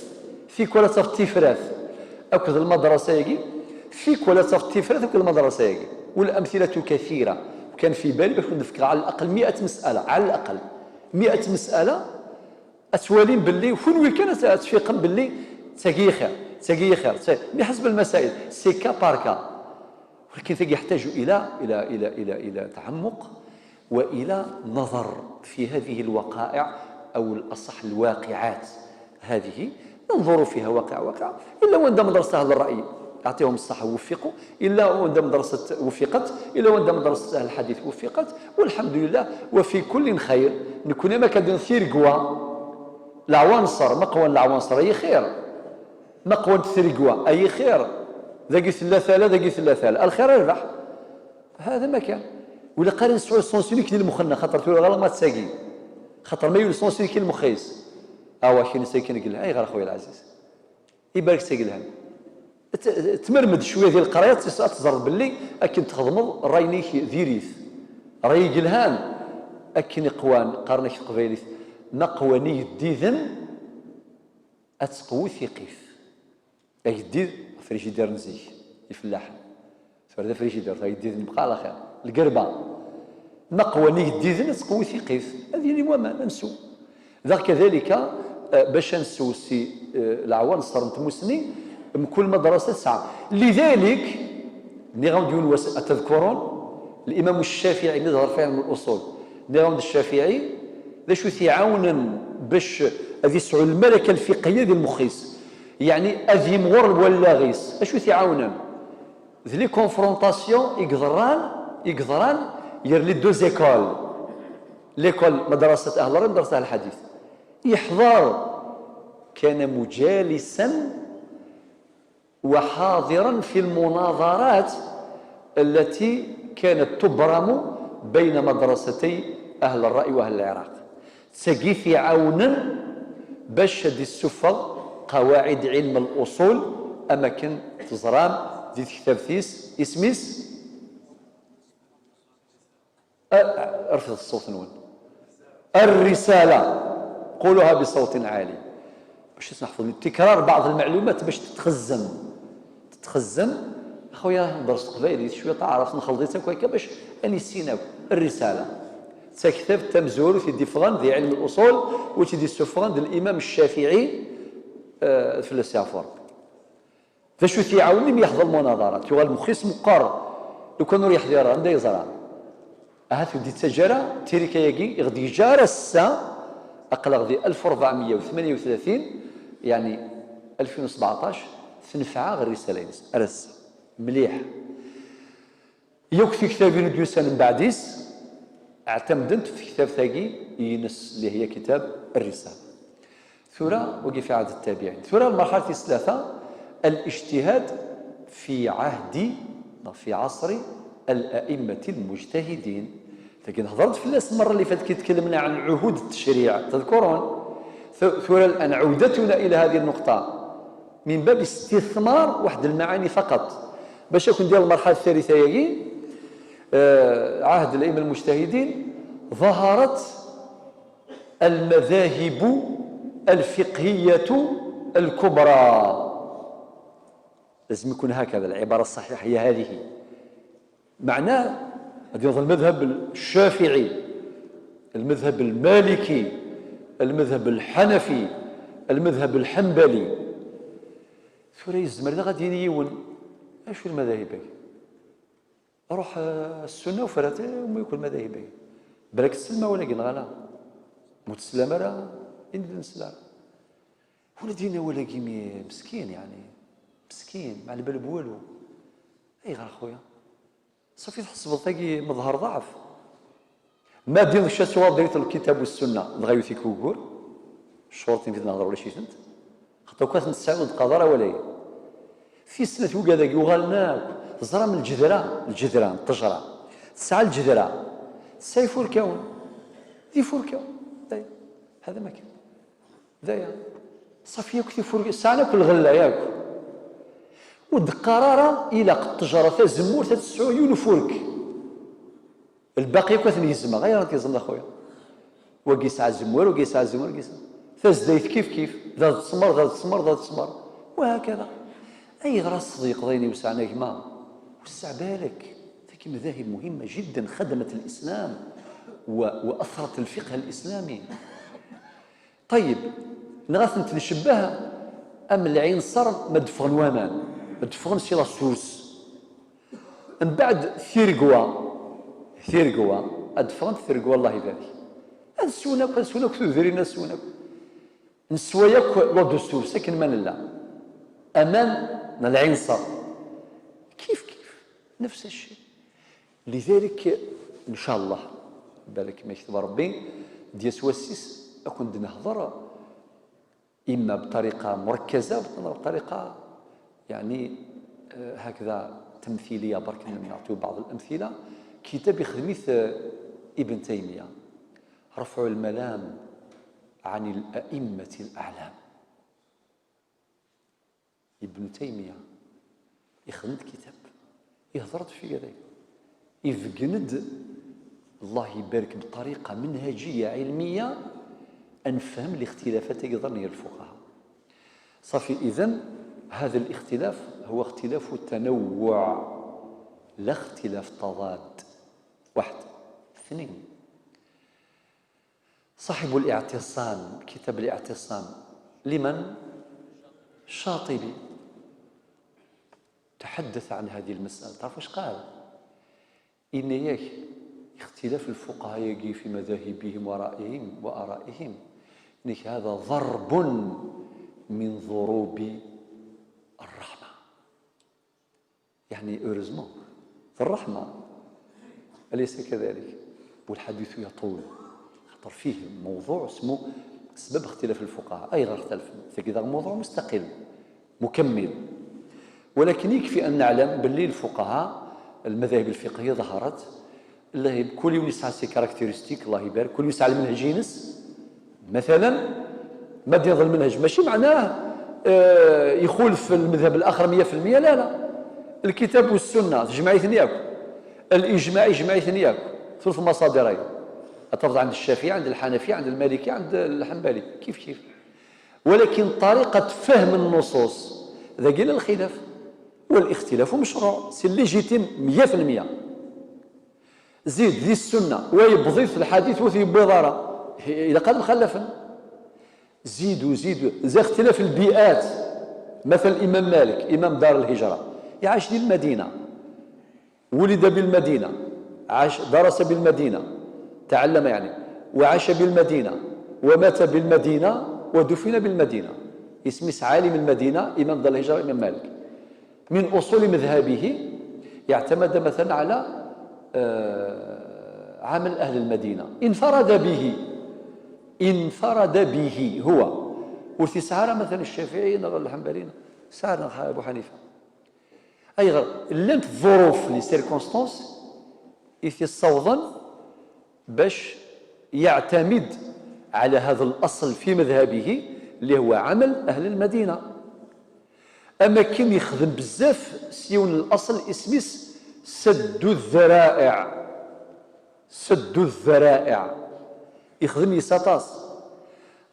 في كل صف تفراث أكد المدرسة يجي في كل صف تفراث أكد المدرسة يجي. والأمثلة كثيرة، وكان في بالي باش نفكر على الأقل 100 مسألة، على الأقل 100 مسألة أتوالين باللي فين كان تفيقا باللي تاقي خير تاقي خير بحسب المسائل c'est cas par cas. ولكن ثاقي يحتاج إلى إلى إلى إلى إلى تعمق وإلى نظر في هذه الوقائع، أو الأصح الواقعات هذه ننظر فيها واقع واقع. إلا وعند مدرسة أهل الرأي أعطيهم الصحة ووفقوا، إلا وعند مدرسة وفقت، إلا وعند مدرسة أهل الحديث وفقت، والحمد لله وفي كل خير. نكون ما كندير ثيرقوا العوانصر مقوى العوانصر أي خير، مقوى ثيرقوا أي خير، ذاكي ثلاثة لا ذاكي ثلاثة لا الخير يربح. هذا ما كان. ولا قارن سعود sens unique ديال المخنة خاطر تقول غلط ما تساقي، خاطر ما يولي sens unique المخيس. اوا كاين ساكن قال اي غير اخويا العزيز يبارك ساقي لها تمرمد شوية ديال القراية تزرد باللي اكن تخدمض راينيك ديريث راي قلهان اكن اقوان قارنك قبيليث نقواني ديذن اتقوي ثقيف ايديد فريجيدير نزيك الفلاح فردا فريجيدير ايديد نبقى على خير القربة نقواني ديذن اتقوي ثقيف هذه اللي ما نسو ذا كذلك باش نسو سي العوانصر نتموسني من كل مدرسة ساعة. لذلك نغاود يونس أتذكرون الإمام الشافعي نظهر في علم الأصول نغاود الشافعي ذا شو تعاونا باش هذه يسعوا الملكة الفقهية ديال المخيس، يعني أذي مغر ولا غيس اشو تعاونا ذي les confrontations يقدران ير les deux écoles، l'école مدرسة أهل الرأي مدرسة أهل الحديث. يحضر كان مجالسا وحاضرا في المناظرات التي كانت تبرم بين مدرستي أهل الرأي وأهل العراق. تسقيث عونا باش دي السفر قواعد علم الأصول أماكن تزرام دي كتاب ثيس اسميس ارفض الصوت نون الرسالة قولها بصوت عالي باش نحفظ تكرار بعض المعلومات باش تتخزن تتخزن. اخويا درس قبايلي شوية تعرف نخلطيتك هكا باش اني سيناك الرسالة تكتب تمزور في ديفغان دي علم الاصول وتدي السفغان ديال الامام الشافعي في السافر. فشو تيعاوني ملي يحضر المناظرات يوغال المخيس مقر لو كان يحضر عنده يزرع هات ودي التجارة تيريكا ياكي غدي جارة السا اقل غدي 1438 يعني 2017 تنفع غير الرسالة ارس مليح. يوك في كتابين ديوسان من بعديس اعتمدت في كتاب ثاقي ينس اللي هي كتاب الرسالة. ثورة وقي في عهد التابعين. ثورة المرحلة الثلاثة الاجتهاد في عهد في عصر الأئمة المجتهدين. لكن هضرت في الناس المرة اللي فاتت كي تكلمنا عن عهود التشريع، تذكرون؟ ثورة الان عودتنا الى هذه النقطة من باب استثمار واحد المعاني فقط باش يكون ديال المرحلة الثالثة يجي عهد الائمة المجتهدين ظهرت المذاهب الفقهية الكبرى. لازم يكون هكذا، العبارة الصحيحة هي هذه. معناه هذا المذهب الشافعي، المذهب المالكي، المذهب الحنفي، المذهب الحنبلي. ثوري الزمر غادي يون اشو المذاهب؟ روح السنة وفرات وما يكون المذاهب بالك السلمه، ولكن غلا متسلمه راه نسلا ولا دينا، ولكن مسكين يعني مسكين ما على بالو بوالو. اي غير خويا صافي تحس بطاقي مظهر ضعف ما دين الشاسوا دريت الكتاب والسنة دغيا يثيك وكور الشرطي في نهضر ولا شي فهمت خاطر كان تسعود قدره ولا في سنة وكذا يغالناك زرا من الجذره، الجذره الطجره تسعى الجذره تسعى فوركاون دي فوركاون. طيب هذا ما كان دايا صافي ياك فورك ساعة كل غله ياك ودقرارة إلى التجرة تزمور تسعو يونفورك الباقي كثن يزما غير كيزم اخويا وكيس على الزمور وكيس على الزمور وكيس تزديت كيف كيف ذا تسمر ذا تسمر ذا تسمر وهكذا. اي غراس صديق ضيني وسعنا كما وسع بالك. ذيك مذاهب مهمة جدا خدمت الاسلام واثرت الفقه الاسلامي. طيب نغاث نشبه ام العنصر مدفغن وامان مدفغن c'est la source من بعد ثيرقوا ثيرقوا ادفغن ثيرقوا الله يبارك هاد السوناك هاد السوناك تذرينا السوناك نسوى l'eau de source لكن من لا امام العنصر كيف كيف نفس الشيء. لذلك ان شاء الله بالك ما يكتب ربي ديال سواسيس اكون نهضر اما بطريقة مركزه بطريقة يعني هكذا تمثيلية برك نعطيو بعض الامثلة. كتاب خدميث ابن تيمية رفع الملام عن الائمة الاعلام. ابن تيمية يخدم كتاب يهضرت في هذا يفقند الله يبارك بطريقة منهجيه علمية نفهم الاختلافات ايضا هي الفقهاء. صافي اذن هذا الاختلاف هو اختلاف التنوع لا اختلاف تضاد. واحد. اثنين، صاحب الاعتصام كتاب الاعتصام لمن؟ الشاطبي تحدث عن هذه المسألة. تعرف واش قال؟ إن ياك اختلاف الفقهاء يجي في مذاهبهم ورأيهم وآرائهم إنك هذا ضرب من ضروب الرحمة. يعني heureusement الرحمة أليس كذلك؟ والحديث يطول خاطر فيه موضوع اسمه سبب اختلاف الفقهاء أي غير اختلف كذا موضوع مستقل مكمل، ولكن يكفي أن نعلم باللي الفقهاء المذاهب الفقهية ظهرت الله كل يوم يسعى ses caractéristiques الله يبارك كل يسعى المنهج ينس. مثلا ما ديال المنهج ماشي معناه يخولف المذهب الاخر 100%، لا لا، الكتاب والسنة تجمع ياك، الاجماع يجمع ياك، ثلث مصادرين تفرض عند الشافعي عند الحنفي عند المالكي عند الحنبلي كيف كيف، ولكن طريقه فهم النصوص ذا قال الخلاف، والاختلاف مشروع c'est légitime 100%. زيد ذي السنة ويبضي في الحديث وفي بضاره الى قد مخلفا. زيدوا زيدوا زي اختلاف البيئات. مثلا الامام مالك امام دار الهجرة يعيش في المدينة، ولد بالمدينة، عاش درس بالمدينة، تعلم يعني، وعاش بالمدينة ومات بالمدينة ودفن بالمدينة. اسمه عالم المدينة امام دار الهجرة الامام مالك. من اصول مذهبه يعتمد مثلا على عمل اهل المدينة، انفرد به، انفرد به هو. وفي سعارة مثلا الشافعي الحنبلين سعارة ابو حنيفة اي غير لانت الظروف les circonstances يثي الصوضا باش يعتمد على هذا الأصل في مذهبه اللي هو عمل أهل المدينة. أما كان يخدم بزاف سيون الأصل اسمس سد الذرائع، سد الذرائع يخدم يساطاس،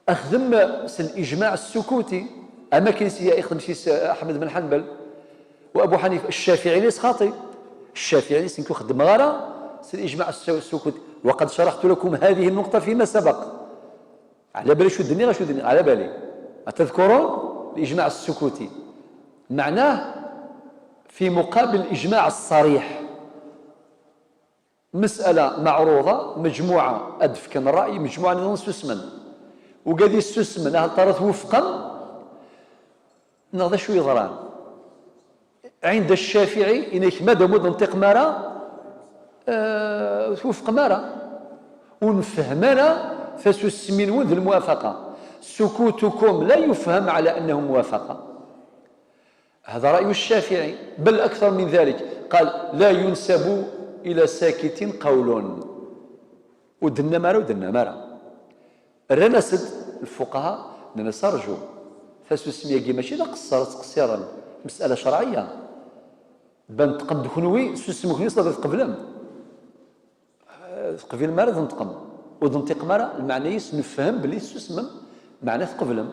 أخدم الإجماع السكوتي. أما كان يخدم شي أحمد بن حنبل وأبو حنيفة، الشافعي ليس خاطئ، الشافعي ليس خدم غارة الإجماع السكوتي. وقد شرحت لكم هذه النقطة فيما سبق. على بالي شو الدنيا، شو الدنيا على بالي، أتذكرون الإجماع السكوتي معناه في مقابل الإجماع الصريح، مسألة معروضة مجموعة أدفكن الرأي، مجموعة نظن سسمن وقاد يسسمن أهل طرف وفقا نغدا شو يضران عند الشافعي إنك ما دام نطق مارا وفق مارا ونفهمنا فسسمين ذ الموافقة، سكوتكم لا يفهم على أنه موافقة. هذا رأي الشافعي، بل أكثر من ذلك قال لا ينسب إلى ساكت قول. ودنا مارا ودنا مارا الرنسد الفقهاء نسرجوا فسسمية ماشي لا قصرت قصيرا، مسألة شرعية بان تقم دخنوي سسمو كني صدق قبلم قبل مارا تنتقم ودنطق مارا المعنى يس نفهم بلي سسمم معناه تقبلم.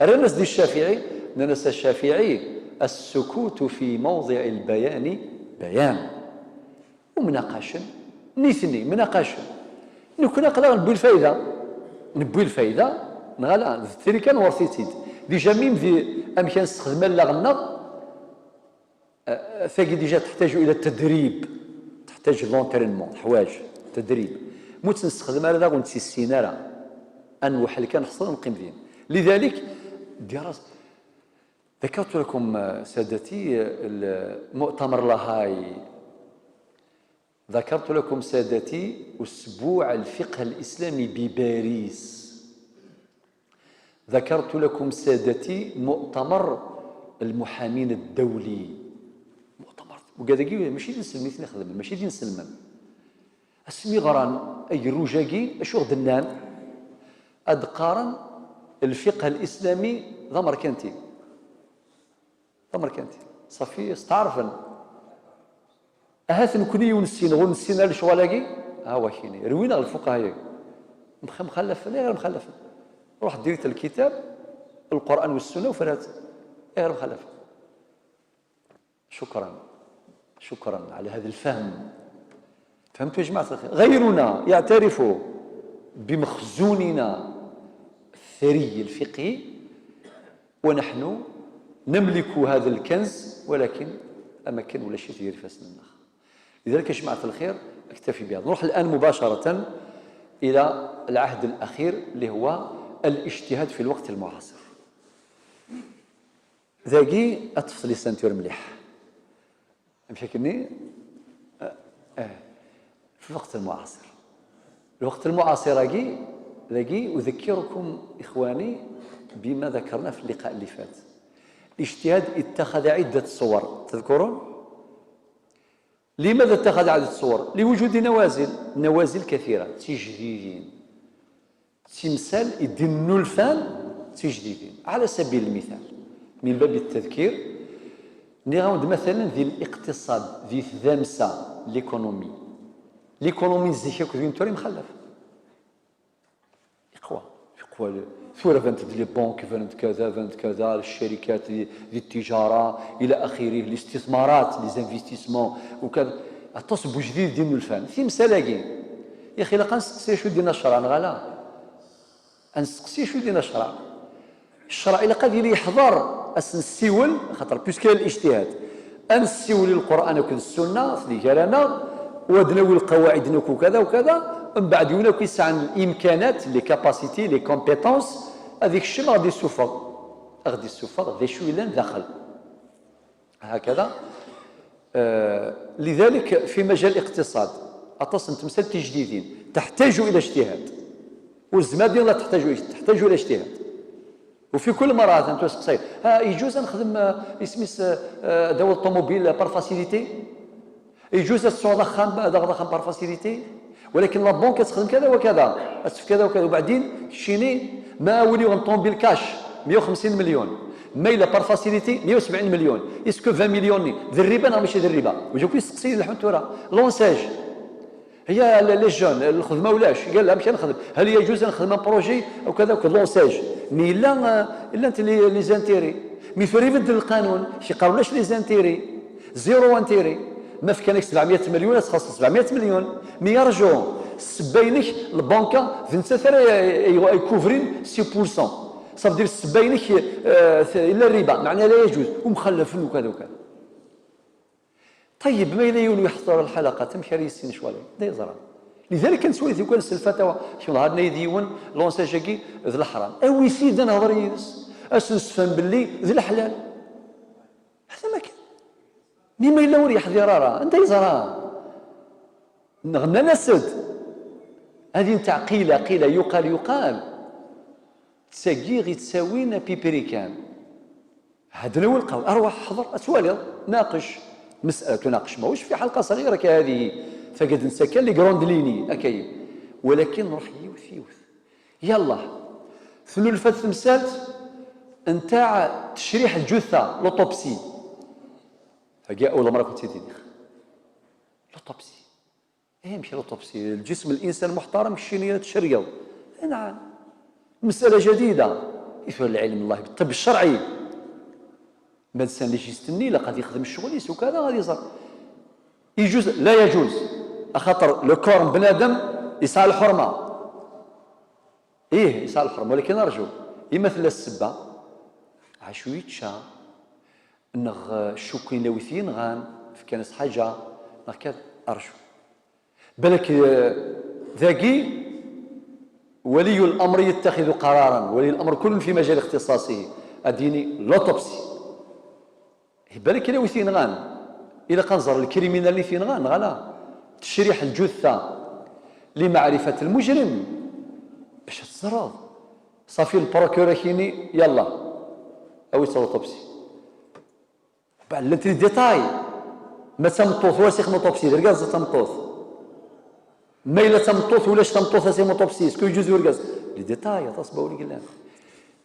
الرنس دي الشافعي ننسى الشافعي السكوت في موضع البيان بيان ومناقشا نيثني مناقشا نكون نقدر نبوي الفايدة، نبوي الفايدة نغالا تريكان ورثيتيد déjà même ذي امكان استخدم لا غنا ثاقي déjà تحتاج الى التدريب، تحتاج l'entraînement حوايج تدريب مو تنستخدم هذا ونتسينا راه ان وحل كان حصل نقيم فيه. لذلك دراسة ذكرت لكم سادتي المؤتمر لاهاي، ذكرت لكم سادتي أسبوع الفقه الإسلامي بباريس، ذكرت لكم سادتي مؤتمر المحامين الدولي، مؤتمر وكذا ماشي دين سلمي نخدم ماشي دين سلمان اسمي غران اي روجاكي اشو غدنان ادقارن الفقه الاسلامي ذا مركنتي، ذا مركنتي صافي استعرفن اهاث نكوني ونسين غون نسينا الشغلاكي ها هو كاين روينا الفقهاء مخلف غير مخلف روح ديريت الكتاب القرآن والسنة وفرات غير مخلف. شكرا شكرا على هذا الفهم. فهمتوا يا جماعة الخير؟ غيرنا يعترف بمخزوننا الثري الفقهي ونحن نملك هذا الكنز، ولكن أماكن ولا شيء تدير فاس النخ. لذلك يا جماعة الخير اكتفي بهذا. نروح الآن مباشرة إلى العهد الأخير اللي هو الاجتهاد في الوقت المعاصر. ذاكي أتفصلي ceinture مليح مشاكلني في الوقت المعاصر. الوقت المعاصر ذاكي أذكركم إخواني بما ذكرنا في اللقاء اللي فات. الاجتهاد اتخذ عدة صور، تذكرون؟ لماذا اتخذ عدة صور؟ لوجود نوازل، نوازل كثيرة تجديدين تمثال يدين الفان تجديدين. على سبيل المثال من باب التذكير نغاود مثلا ذي الاقتصاد ذي الذمسة l'économie، l'économie زيك كذين توري مخلف يقوى يقوى ثورة فانت les banques فانت كذا فانت كذا الشركات ذي التجارة إلى آخره الاستثمارات les investissements وكذا التصب جديد دين الفان في مسالاكي يا أخي لا نسقسي شو دينا الشرع نغالا نسقسي شو دينا الشرع الشرع إلا قاد يحضر أسنسيول خاطر puisque الاجتهاد أنسيول القرآن وكذا السنة في كلامنا ودنوي القواعد نكو كذا وكذا من بعد يونا عن الامكانات les capacités les compétences هذيك الشيء غادي يسوفق غادي يسوفق ذي شوية لان دخل هكذا. لذلك في مجال الاقتصاد أتصل تمثال تجديدين تحتاج الى اجتهاد والزمان لا تحتاج تحتاج الى اجتهاد. وفي كل مرة انت تسقسي ها يجوز نخدم اسميس دواء الطوموبيل par facilité، يجوز تسوى ضخم هذا ضخم par facilité، ولكن la banque تخدم كذا وكذا، تسف كذا وكذا. وبعدين شيني ما ولي غنطومبي الكاش 150 مليون، ما الا par facilité 170 مليون، est-ce que 20 مليون ذي الربا؟ لا، ماشي ذي الربا. وجاو يسقسي الحنتوره l'ANSEJ هي les jeunes الخدمة ولاش، قال لها مشي نخدم، هل يجوز نخدم projet او كذا وكذا؟ l'ANSEJ mais لا الا انت les intérêts، mais ثوري يبدل القانون شي قالوا les intérêts zéro intérêt، ما في كانك 700 مليون تخصص 700 مليون، mais يرجو السباينك البنكه انت يكوفرين 6%، صافي دير السباينك الا الربا، معناها لا يجوز ومخلف وكذا وكذا. طيب، ما إلا يحضر الحلقة تمشي ريسين شوالي دا يزرع. لذلك نسولي كان الفتاوى شو نهار نيديون l'ANSEJ كي ذي الحرام او يسيد نهضر يدس اش نسفهم باللي ذي الحلال، هذا ما كان. mais ما الا وري يحضر راه انت يزرع نغنى نسد هذه نتاع قيل قيل يقال يقال تساقي غي تساوينا بيبريكان. هذا هو القول. اروح حضر اتوالي ناقش مسألة تناقش، ماهوش في حلقة صغيرة كهذه، فقد نسكن les grandes lignes أكاين، ولكن نروح يوث يوث. يلا ثلث تمثالت نتاع تشريح الجثة، l'autopsie. هاكي أول مرة كنت سيدي l'autopsie. ايه ماشي l'autopsie، الجسم الإنسان محترم الشينية تشريض. نعم، مسألة جديدة يفعل العلم الله بالطب الشرعي، médecin légiste ني لا غادي يخدم الشغل يسو كذا غادي يصير. يجوز؟ لا يجوز، خاطر le corps بنادم يسعى الحرمه. ايه يسعى الحرمه، ولكن ارجو يمثل السبه عشو يتشا نغ الشوكين لويثين غان في كانت حاجة نغ كذا، ارجو بالك ذاكي ولي الامر يتخذ قرارا، ولي الامر كل في مجال اختصاصه اديني l'autopsie. بالك لو غان الى قنزر ال criminel اللي فين غان غلا تشريح الجثة لمعرفة المجرم باش تصرف. صافي ال procureur كيني يلا او l'autopsie بعد les détails ما تمطوط واسخ l'autopsie دركاز تمطوط ما الا تمطوط ولاش تمطوط سي l'autopsie، est-ce que يجوز وركاز les détails تصبوا لي قلنا.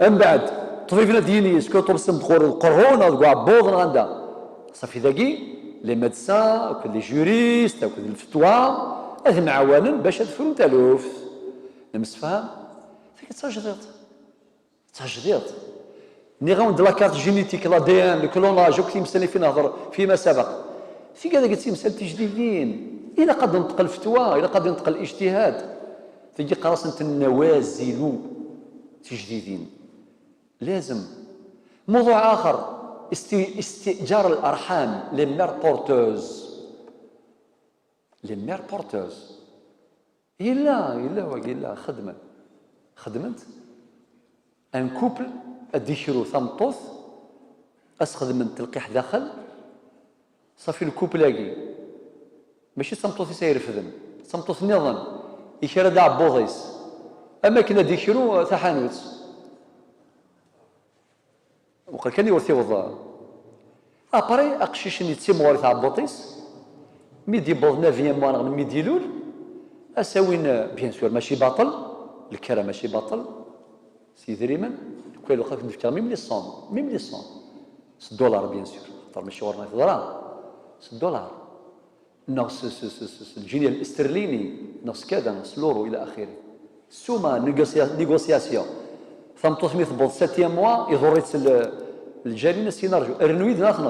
من بعد طبيبنا ديني est-ce que طبس مدخول القرون او عبوض غندا. صافي ذاكي les médecins les juristes الفتوى هذ معاونا باش تفرون تالوف نمسفهم ذاك تجديد تجديد ني غاوند la carte génétique، l'ADN، le clonage وكي مسالي فينا نهضر فيما سبق في كذا قلت مسألة تجديدين إلى قد ننتقل الفتوى، إلى قد ننتقل الاجتهاد، تجي قراصنة النوازل تجديدين لازم. موضوع آخر استئجار الأرحام، les mères porteuses، les mères porteuses. إلا إلا إلا خدمة خدمت un couple اديشرو ثمطوث اسخدم من تلقيح داخل. صافي ال couple اكي ماشي تمطوث يسيرفدن تمطوث نظن يشرى دا بوضيس اما كنا ديشرو تحانوت وقال كان يورثي وضا après اقشيش ني تيموري تاع بوطيس مي دي بوض neuvième mois من ميدي لول اساوين. bien sûr ماشي باطل الكرا، ماشي باطل سي دريمن كل وقت نفكر même les sommes، même les sommes دولار bien sûr، خاطر ماشي ورنا في دولار نغس الجنيه الاسترليني نغس كذا نغس l'euro الى اخره. السومه négociation ثمطوث مي ثبوط septième mois يضريت الجالين السينارجو ارنويد ناخ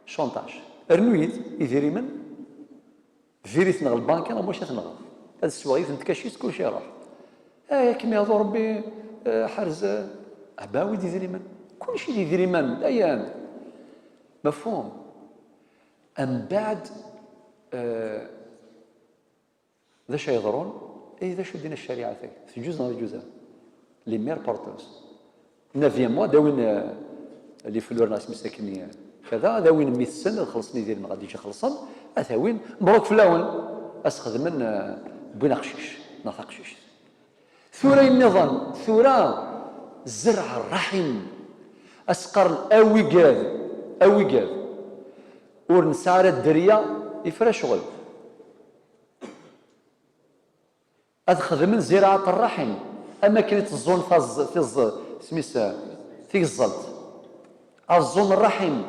chantage ارنويد يديري من فيريت نغ البنك انا واش تنغ هذا السواغي نتكاشيت كلشي يروح. اه كيما يهضر ربي حرز اباوي ديري من كلشي يديري من الايام مفهوم. ام بعد ذا شي يضرون اي ذا شو دين الشريعة تجوز تجوز les mères porteuses neuvième mois داوين les fleurs ناس مساكني كذا داوين ميت سنة خلصني ديال غادي يجي خلصن اثاوين مبروك فلاون اسخدم من بوين قشيش ناث قشيش. ثورة النظام ثورة زرع الرحم اسقر اويقاذ اويقاذ ور نسعى الدريه. يفرا شغل. أدخل من زراعة الرحم أما كانت الزون فز سميس تيزلت الزون الرحم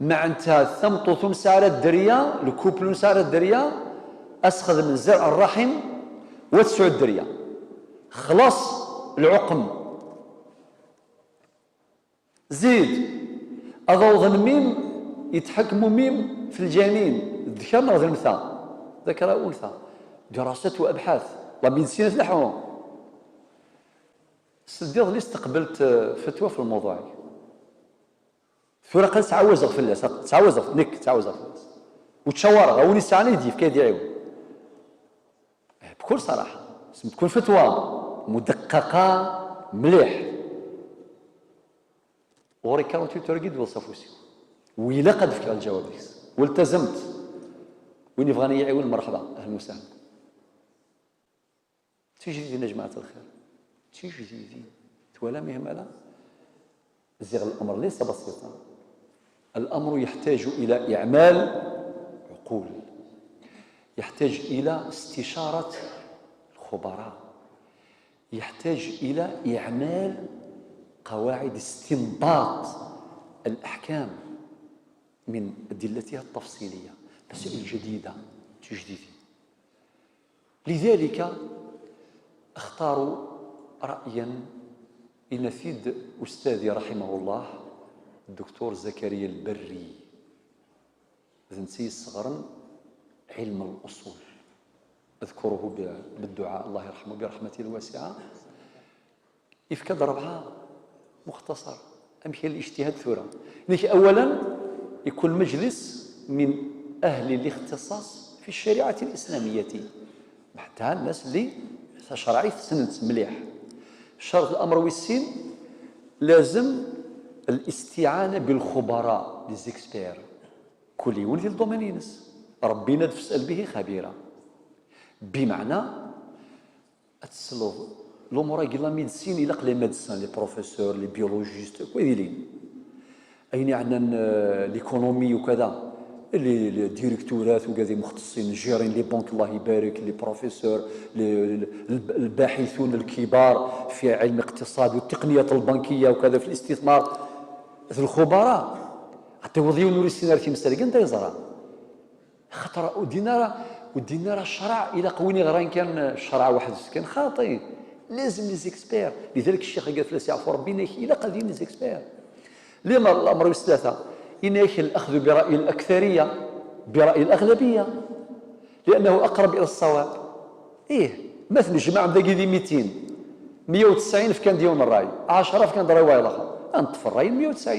معناتها ثمطو سعر الدرية الكوبل سعر الدرية أسخذ من زرع الرحم وتسع الدرية خلاص العقم. زيد أضوض الميم يتحكموا ميم في الجنين الذكر نغ الأنثى، ذكر أنثى، دراسات وأبحاث la médecine تلحو. سديض اللي استقبلت فتوى في الموضوع ثورة قال تعوزغ فلاس، تعوزغ نك تعوزغ فلاس وتشاور غاوني ساعة يديف كيديعيو بكل صراحة. لازم تكون فتوى مدققة مليح. وري 48 تورقيد وصفوسي وإلا قد فكر الجواب والتزمت. وين يبغاني يعاون مرحبا أهلا وسهلا. تجديدين يا جماعة الخير، تجديدين ولا مهملة. زيغ الأمر ليس بسيطا، الأمر يحتاج إلى إعمال عقول، يحتاج إلى استشارة الخبراء، يحتاج إلى إعمال قواعد استنباط الأحكام من أدلتها التفصيلية، مسائل جديدة تجديدية. لذلك اختاروا رأيا لنفيد أستاذي رحمه الله الدكتور زكريا البري، ذنسي صغرا علم الأصول، أذكره بالدعاء الله يرحمه برحمته الواسعة. يفكد ربعة مختصر أمثال الاجتهاد ثورة. أولا يكون مجلس من أهل الاختصاص في الشريعة الإسلامية، حتى الناس اللي شرعي سنت مليح. الشرط الأمر والسين لازم الاستعانة بالخبراء les experts، كل يولد ال domaine ينس ربنا تسأل به خبيرا. بمعنى أتسلو الأمور كي la médecine إلا les médecins les professeurs les biologistes كويلين أين عندنا l'économie وكذا les directeurs وكذا مختصين gérants les banques الله يبارك les professeurs الباحثون الكبار في علم الاقتصاد والتقنيات البنكية وكذا في الاستثمار الخبراء حتى وضيو نوري السينار في مسالك انت يزرع خاطر ودينا راه الشرع الى قويني غير كان الشرع واحد كان خاطئ لازم les experts. لذلك الشيخ قال فلاس يعفو ربنا الى قديم les experts. لما الامر الثلاثة إناك الأخذ برأي الأكثرية برأي الأغلبية لأنه أقرب إلى الصواب. إيه مثل الجماعة بدا كيدي 200 190 في كان ديون الرأي 10 في كان رأي الآخر أنطف الرأي 190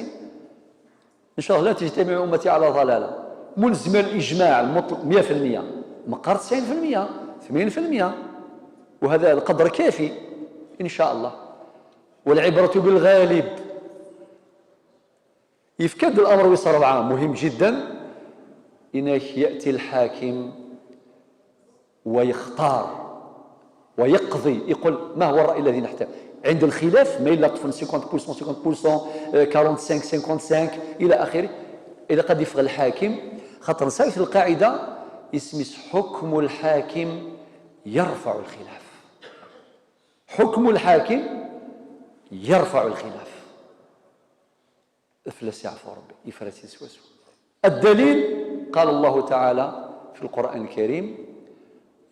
إن شاء الله لا تجتمع أمتي على ضلالة. ملزم الإجماع المطلق 100% مقر 90% 80% وهذا القدر كافي إن شاء الله. والعبرة بالغالب. يفكد الأمر ويصير ربعة مهم جدا إنك يأتي الحاكم ويختار ويقضي يقول ما هو الرأي الذي نحتاج عند الخلاف ما إلا طفل 50% 50% 45 55 إلى آخره. إذا قد يفغل الحاكم خاطر نسايت القاعدة اسمه حكم الحاكم يرفع الخلاف. حكم الحاكم يرفع الخلاف. افلس يعفو ربي يفرس يسوسو. الدليل قال الله تعالى في القرآن الكريم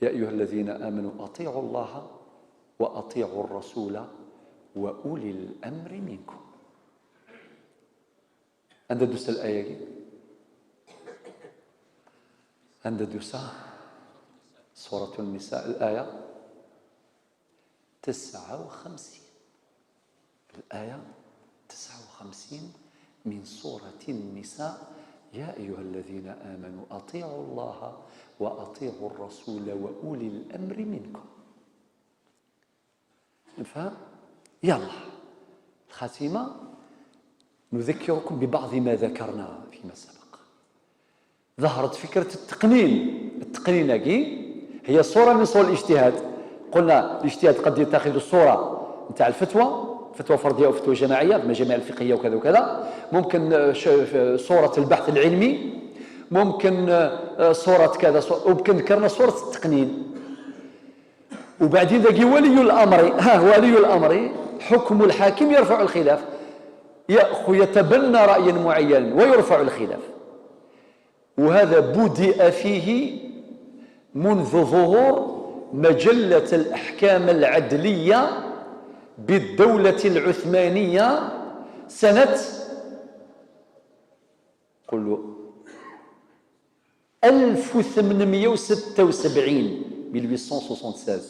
يا أيها الذين آمنوا أطيعوا الله وأطيعوا الرسول وأولي الأمر منكم. عند دوس الآية عند دوس سورة النساء الآية 59 الآية 59 من سورة النساء يا أيها الذين آمنوا أطيعوا الله وأطيعوا الرسول وأولي الأمر منكم. نفهم؟ يلا الخاتمة نذكركم ببعض ما ذكرنا فيما سبق. ظهرت فكرة التقنين. التقنين هي صورة من صور الاجتهاد. قلنا الاجتهاد قد يتخذ الصورة نتاع الفتوى، فتوى فردية أو فتوى جماعية في المجامع الفقهية وكذا وكذا. ممكن صورة البحث العلمي، ممكن صورة كذا، وكان ذكرنا صورة التقنين. وبعدين ذاك ولي الأمر، ها ولي الأمر حكم الحاكم يرفع الخلاف، يتبنى رأيا معينا ويرفع الخلاف. وهذا بدأ فيه منذ ظهور مجلة الأحكام العدلية بالدولة العثمانية سنة قل 1876، 1876.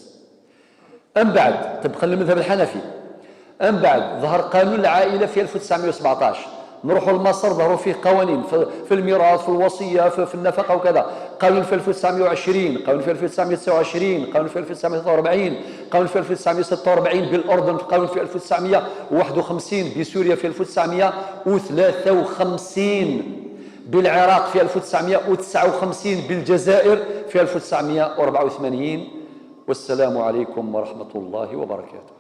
أم بعد تبقى المذهب الحنفي. أم بعد ظهر قانون العائلة في 1917. نروحوا لمصر، ظهروا فيه قوانين في الميراث، في الوصية، في النفقة وكذا. قانون في 1920، قانون في 1929، قانون في 1943، قانون في 1946 بالأردن، قانون في 1951 بسوريا، في 1953 بالعراق، في 1959 بالجزائر، في 1984. والسلام عليكم ورحمة الله وبركاته.